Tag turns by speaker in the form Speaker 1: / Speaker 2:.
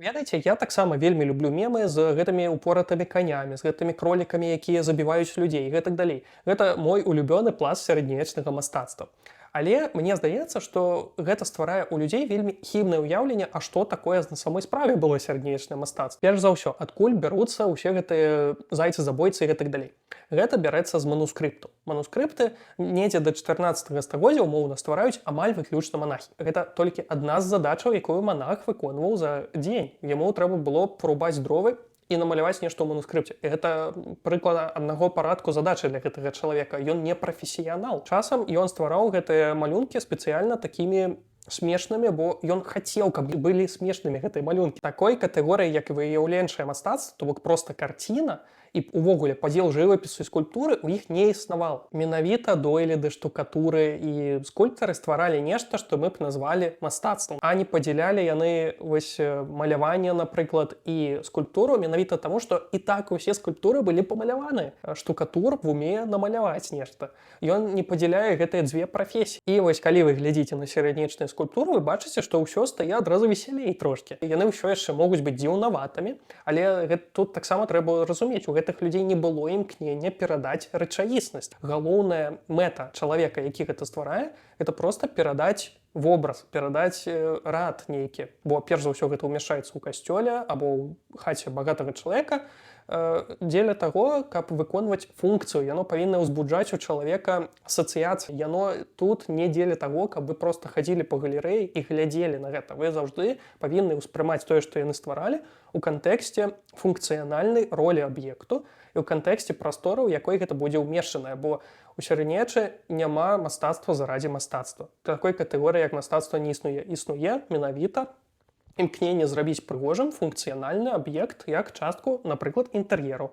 Speaker 1: Ведаеце, я таксама вельмі люблю мемы з гэтымі упоратымі канямі, з гэтымі кролікамі, якія забіваюць людзей і гэтак далей. Гэта мой улюбёны пласт сярэднявечнага мастацтва. Але мне здаецца, што гэта стварае ў людзей вельмі хібнае ўяўленне, а што такое на самой справе было сярэднявечнае мастацтва. Перш за ўсё, адкуль бяруцца ўсе гэтыя зайцы забойцы і гэтак далей? Гэта бярэцца з манускрыпту. Манускрыпты недзе да 14 стагоддзя умоўна ствараюць амаль выключна манахі. Гэта толькі адна з задачаў, якую манах выконваў за дзень. Яму трэба было парубаць дровы і намаляваць нешта ў манускрыпце. І гэта прыклад аднаго парадку задачы для гэтага чалавека. Ён не прафесіянал. Часам ён ствараў гэтыя малюнкі спецыяльна такімі смешнымі, бо ён хацеў, каб былі смешнымі гэтыя малюнкі. Такой катэгорыі, як выяўленчае мастацтва, то бок проста карціна, і увогуле падзел жывапісу і скульптуры у іх не існаваў. Менавіта дойліды, штукатуры і скульптары стваралі нешта, што мы б назвалі мастацтвам. А не падзялялі яны вось маляванне, напрыклад, і скульптуру менавіта таму, што і так усе скульптуры былі памаляваны. Штукатур умее намаляваць нешта. Ён не падзяляе гэтыя дзве прафесіі. І вось калі вы глядзіце на сярэднявечныя скульптуры, вы бачыце, што ўсё стае адразу весялей трошкі. Яны ўсё яшчэ могуць быць дзіўнаватымі, але гэта, тут таксама трэба разумець, у гэтых людзей не было імкнення перадаць рэчаіснасць. Галоўная мэта чалавека, які гэта стварае, это просто перадаць вобраз, перадаць рад нейкі. Бо перш за ўсё гэта ўмяшчаецца ў касцёле або ў хаце багатага чалавека, дзеля таго, каб выконваць функцыю. Яно павінна ўзбуджаць у чалавека асацыяцыі. Яно тут не дзеля таго, каб вы просто хадзілі па галерэі і глядзелі на гэта. Вы заўжды павінны ўспрымаць тое, што яны стваралі, у кантэксце функцыянальнай ролі аб'екту і ў кантэксце прасторы, у якой гэта будзе ўмешчанае, бо у сярэднявеччы няма мастацтва зарадзе мастацтва. Такой катэгорыі, як мастацтва, не існуе. Існуе менавіта імкненне зрабіць прыгожым функцыянальны аб'ект як частку, напрыклад, інтэр'еру.